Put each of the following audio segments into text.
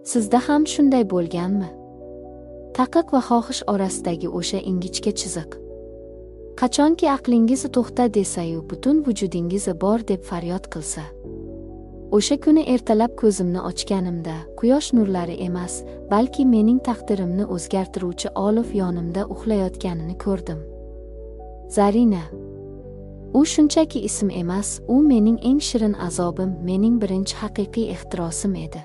Sizda ham shunday bo'lganmi? Taqiq va xohish orasidagi o'sha ingichka chiziq. Qachonki aqlingiz to'xta desa-yu, butun vujudingiz bor deb faryod qilsa. O'sha kuni ertalab ko'zimni ochganimda, quyosh nurlari emas, balki mening taqdirimni o'zgartiruvchi olov yonimda uxlayotganini ko'rdim. Zarina. U shunchaki ism emas, u mening eng shirin azobim, mening birinchi haqiqiy ehtirosim edi.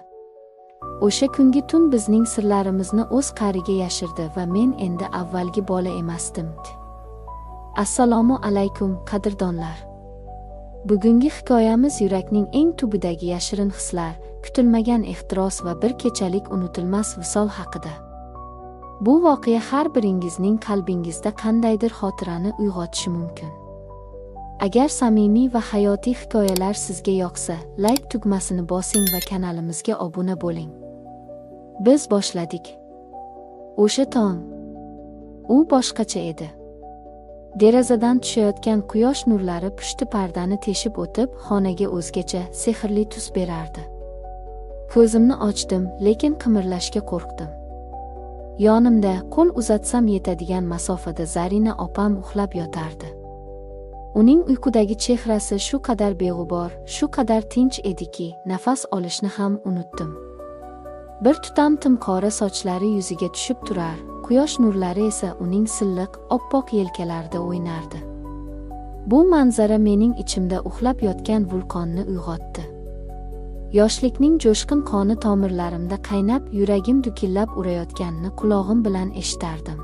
O'sha kungi tun bizning sirlarimizni o'z qa'riga yashirdi va men endi avvalgi bola emasdim. Assalomu alaykum, qadrdonlar. Bugungi hikoyamiz yurakning eng tubidagi yashirin hislar, kutilmagan ehtiros va bir kechalik unutilmas visol haqida. Bu voqea har biringizning qalbingizda qandaydir xotirani uyg'otishi mumkin. Agar samimiy va hayotiy hikoyalar sizga yoqsa, like tugmasini bosing va kanalimizga obuna bo'ling. Biz boshladik. O'sha tong. U boshqacha edi. Derazadan tushayotgan quyosh nurlari pushti pardani teshib o'tib, xonaga o'zgacha, sehrli tus berardi. Ko'zimni ochdim, lekin qimirlashga qo'rqdim. Yonimda, qo'l uzatsam yetadigan masofada Zarina opam uxlab yotardi. Uning uyqudagi chehrasi shu qadar beg'ubor, shu qadar tinch ediki, nafas olishni ham unutdim. Bir tutam tim qora sochlari yuziga tushib turar, quyosh nurlari esa uning silliq, oppoq yelkalarida o'ynardi. Bu manzara mening ichimda uxlab yotgan vulqonni uyg'otdi. Yoshlikning jo'shqin qoni tomirlarimda qaynab, yuragim dukillab urayotganini qulog'im bilan eshitardim.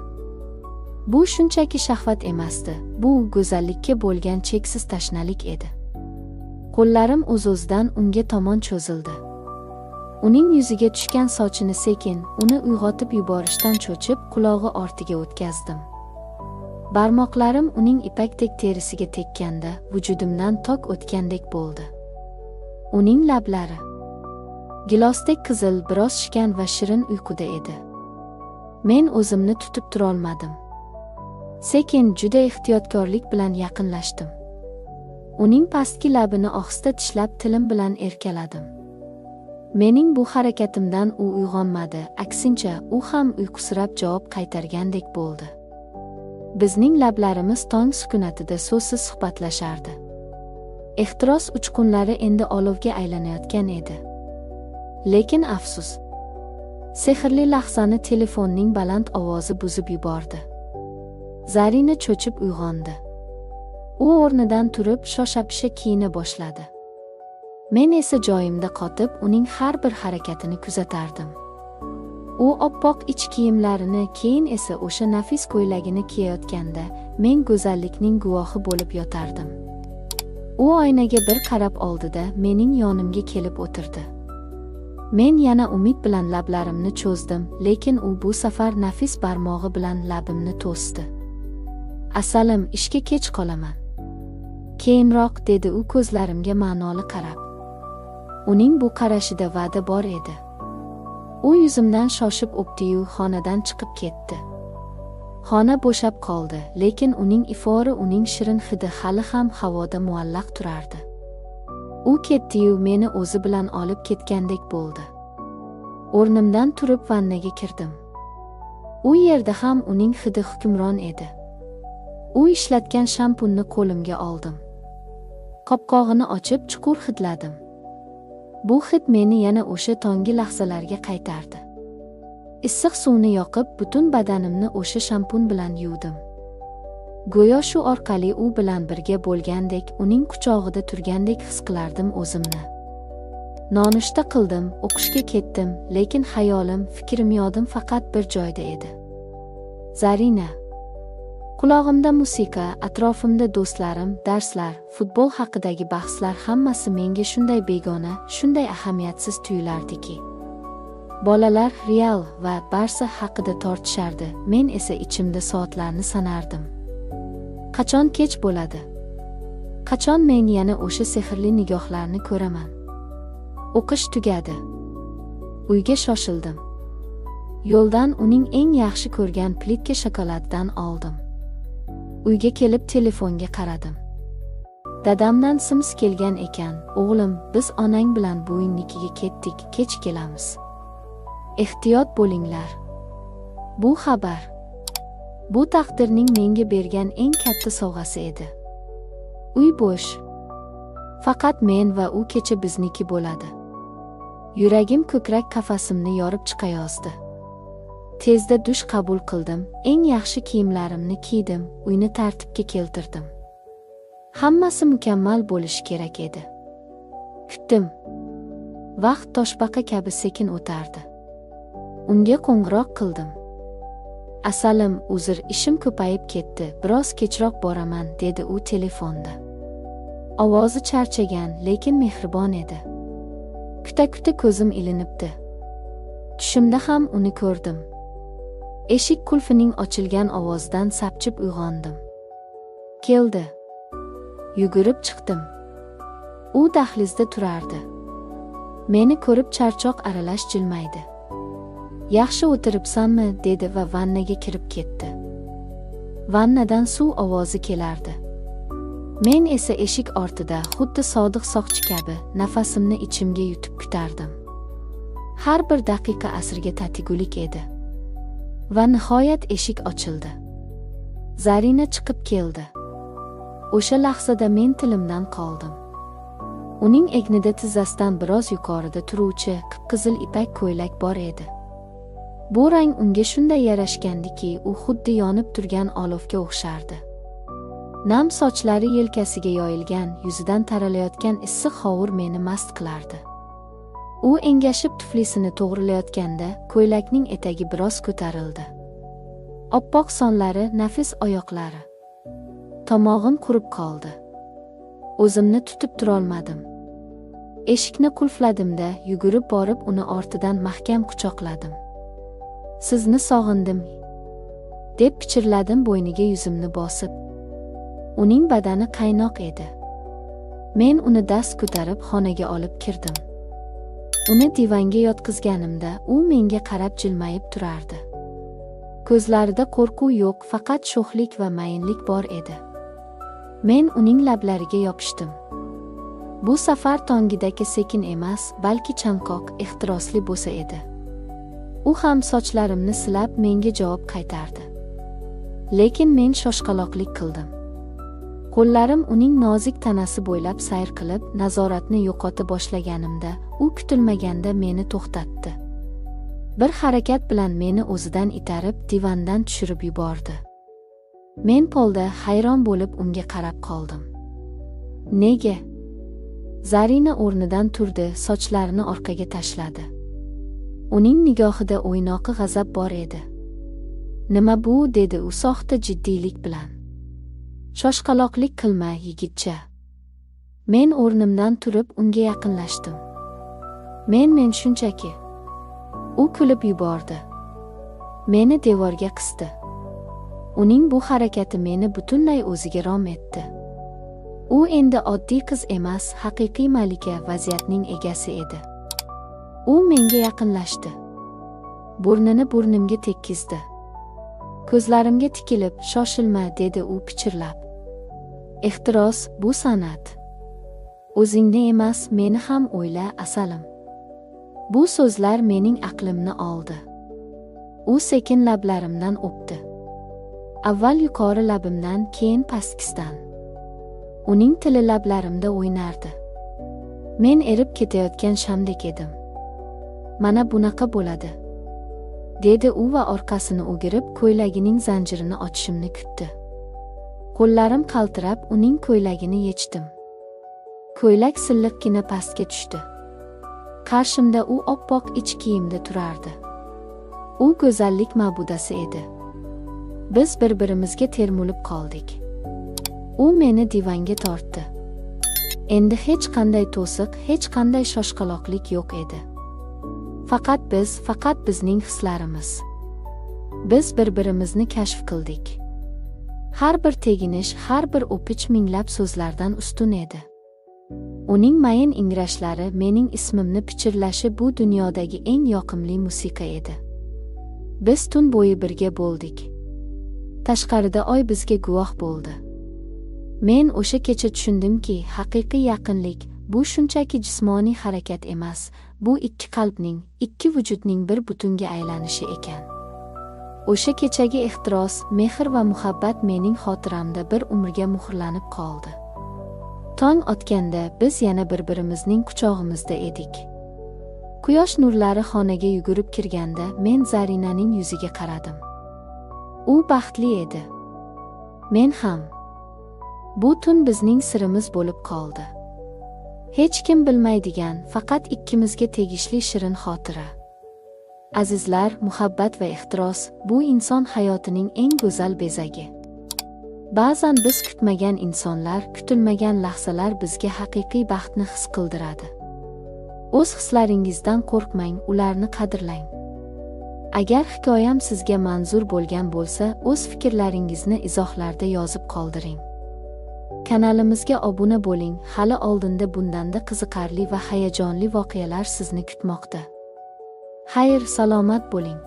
Bu shunchaki shahvat emasdi, bu go'zallikka bo'lgan cheksiz tashnalik edi. Qo'llarim o'z-o'zidan unga tomon cho'zildi. Uning yuziga tushgan sochini sekin, uni uyg'otib yuborishdan cho'chib, qulog'i ortiga o'tkazdim. Barmoqlarim uning ipakdek terisiga tekkanda, vujudimdan tok o'tgandek bo'ldi. Uning lablari gilosdek qizil, biroz shishgan va shirin uyquda edi. Men o'zimni tutib turolmadim. Sekin, juda ehtiyotkorlik bilan yaqinlashdim. Uning pastki labini ohista tishlab, tilim bilan erkaladim. Mening bu harakatimdan u uyg'onmadi, aksincha, u ham uyqusirab javob qaytargandek bo'ldi. Bizning lablarimiz tong sukunatida so'zsiz suhbatlashardi. Ehtiros uchqunlari endi olovga aylanayotgan edi. Lekin afsus, sehrli lahzani telefonning baland ovozi buzib yubordi. Zarina cho'chib uyg'ondi. U o'rnidan turib, shosha-pisha kiyina boshladi. Men esa joyimda qotib, uning har bir harakatini kuzatardim. U oppoq ich kiyimlarini, keyin esa o'sha nafis ko'ylagini kiyayotganda, men go'zallikning guvohi bo'lib yotardim. U oynaga bir qarab oldida mening yonimga kelib o'tirdi. Men yana umid bilan lablarimni cho'zdim, lekin u bu safar nafis barmog'i bilan labimni to'sdi. Asalim, ishga kech qolaman. Keyinroq, dedi u ko'zlarimga ma'noli qarab. Uning bu qarashida va'da bor edi. U yuzimdan shoshib o'pdi-yu, xonadan chiqib ketdi. Xona bo'shab qoldi, lekin uning ifori, uning shirin hidi hali ham havoda muallaq turardi. U ketdi-yu, meni o'zi bilan olib ketgandek bo'ldi. O'rnimdan turib vannaga kirdim. U yerda ham uning hidi hukmron edi. U ishlatgan shampunni qo'limga oldim. Qopqog'ini ochib chuqur hidladim. Bu hid meni yana o'sha tongi lahzalarga qaytardi. Issiq suvni yoqib, butun badanimni o'sha shampun bilan yuvdim. Go'yo shu orqali u bilan birga bo'lgandek, uning quchog'ida turgandek his qilardim o'zimni. Nonushta qildim, o'qishga ketdim, lekin xayolim, fikrim, yodim faqat bir joyda edi. Zarina. Qulog'imda musiqa, atrofimda do'stlarim, darslar, futbol haqidagi bahslar hammasi menga shunday begona, shunday ahamiyatsiz tuyulardiki. Bolalar Real va Barsa haqida tortishardi, men esa ichimda soatlarni sanardim. Qachon kech bo'ladi? Qachon men yana o'sha sehrli nigohlarni ko'raman? O'qish tugadi. Uyga shoshildim. Yo'ldan uning eng yaxshi ko'rgan plitka shokoladidan oldim. Uyga kelib telefonga qaradim. Dadamdan sms kelgan ekan, o'g'lim, biz onang bilan buvingnikiga ketdik, kech kelamiz. Ehtiyot bo'linglar. Bu xabar, bu taqdirning menga bergan eng katta sovg'asi edi. Uy bo'sh. Faqat men va u kecha bizniki bo'ladi. Yuragim ko'krak qafasimni yorib chiqayozdi. Tezda dush qabul qildim, eng yaxshi kiyimlarimni kiydim, uyni tartibga keltirdim. Hammasi mukammal bo'lishi kerak edi. Kutdim. Vaqt toshbaqa kabi sekin o'tardi. Unga qo'ng'iroq qildim. Asalim, uzr, ishim ko'payib ketdi, biroz kechroq boraman, dedi u telefonda. Ovozi charchagan, lekin mehribon edi. Kuta-kuta ko'zim ilinibdi. Tushimda ham uni ko'rdim. Eshik qulfining ochilgan ovozidan sapchib uyg'ondim. Keldi. Yugurib chiqdim. U dahlizda turardi. Meni ko'rib charchoq aralash jilmaydi. Yaxshi o'tiribsanmi, dedi va vannaga kirib ketdi. Vannadan suv ovozi kelardi. Men esa eshik ortida xuddi sodiq soqchi kabi nafasimni ichimga yutib kutardim. Har bir daqiqa asrga tatigulik edi. Va nihoyat eshik ochildi. Zarina chiqib keldi. O'sha lahzada men tilimdan qoldim. Uning egnida tizzasidan biroz yuqorida turuvchi qip-qizil ipak ko'ylak bor edi. Bu rang unga shunday yarashgandiki, u xuddi yonib turgan olovga o'xshardi. Nam sochlari yelkasiga yoyilgan, yuzidan taralayotgan issiq hovur meni mast qilardi. U engashib tuflisini to'g'rilayotganda ko'ylakning etagi biroz ko'tarildi. Oppoq sonlari, nafis oyoqlari. Tomog'im qurib qoldi. O'zimni tutib turolmadim. Eshikni qulfladimda, yugurib borib uni ortidan mahkam quchoqladim. Sizni sog'indim, deb pichirladim bo'yniga yuzimni bosib. Uning badani qaynoq edi. Men uni dast ko'tarib xonaga olib kirdim. Uni divanga yotqizganimda u menga qarab jilmayib turardi. Ko'zlarida qo'rquv yo'q, faqat sho'xlik va mayinlik bor edi. Men uning lablariga yopishdim. Bu safar tongidagi sekin emas, balki chanqoq, ehtirosli bo'sa edi. U ham sochlarimni silab menga javob qaytardi. Lekin men shoshqaloqlik qildim. Qo'llarim uning nozik tanasi bo'ylab sayr qilib, nazoratni yo'qota boshlaganimda, u kutilmaganda meni to'xtatdi. Bir harakat bilan meni o'zidan itarib, divandan tushirib yubordi. Men polda hayron bo'lib unga qarab qoldim. Nega? Zarina o'rnidan turdi, sochlarini orqaga tashladi. Uning nigohida o'ynoqi g'azab bor edi. Nima bu, dedi u soxta jiddiylik bilan. Shoshqaloqlik qilma, yigitcha. Men o'rnimdan turib unga yaqinlashdim. Men shunchaki. U kulib yubordi. Meni devorga qisdi. Uning bu harakati meni butunlay o'ziga rom etdi. U endi oddiy qiz emas, haqiqiy malika, vaziyatning egasi edi. U menga yaqinlashdi. Burnini burnimga tekkizdi. Ko'zlarimga tikilib, shoshilma, dedi u pichirlab. Ehtiros, bu san'at. O'zingni emas, meni ham o'yla, asalim. Bu so'zlar mening aqlimni oldi. U sekin lablarimdan o'pdi. Avval yuqori labimdan, keyin pastkisdan. Uning tili lablarimda o'ynardi. Men erib ketayotgan shamdek edim. Mana bunaqa bo'ladi, dedi u va orqasini o'girib, ko'ylagining zanjirini ochishimni kutdi. Qo'llarim qaltirab, uning ko'ylagini yechdim. Ko'ylak silliqqina pastga tushdi. Qarshimda u oppoq ich kiyimda turardi. U go'zallik ma'budasi edi. Biz bir-birimizga termulib qoldik. U meni divanga tortdi. Endi hech qanday to'siq, hech qanday shoshqaloqlik yo'q edi. Faqat biz, faqat bizning hislarimiz. Biz bir-birimizni kashf qildik. Har bir teginish, har bir o'pich minglab so'zlardan ustun edi. Uning mayin ingrashlari, mening ismimni pichirlashi bu dunyodagi eng yoqimli musiqa edi. Biz tun bo'yi birga bo'ldik. Tashqarida oy bizga guvoh bo'ldi. Men o'sha kecha tushundimki, haqiqiy yaqinlik bu shunchaki jismoniy harakat emas, bu ikki qalbning, ikki vujudning bir butunga aylanishi ekan. O'sha kechagi ehtiros, mehr va muhabbat mening xotiramda bir umrga muhrlanib qoldi. Tong otganda biz yana bir-birimizning quchog'imizda edik. Quyosh nurlari xonaga yugurib kirganda men Zarinaning yuziga qaradim. U baxtli edi. Men ham. Bu tun bizning sirimiz bo'lib qoldi. Hech kim bilmaydigan, faqat ikkimizga tegishli shirin xotira. Azizlar, muhabbat va ehtiros bu inson hayotining eng go'zal bezagi. Ba'zan biz kutmagan insonlar, kutilmagan lahzalar bizga haqiqiy baxtni his qildiradi. O'z hislaringizdan qo'rqmang, ularni qadrlang. Agar hikoyam sizga manzur bo'lgan bo'lsa, o'z fikrlaringizni izohlarda yozib qoldiring. Kanalimizga obuna bo'ling, hali oldinda bundanda qiziqarli va hayajonli voqealar sizni kutmoqda. Xayr, salomat bo'ling.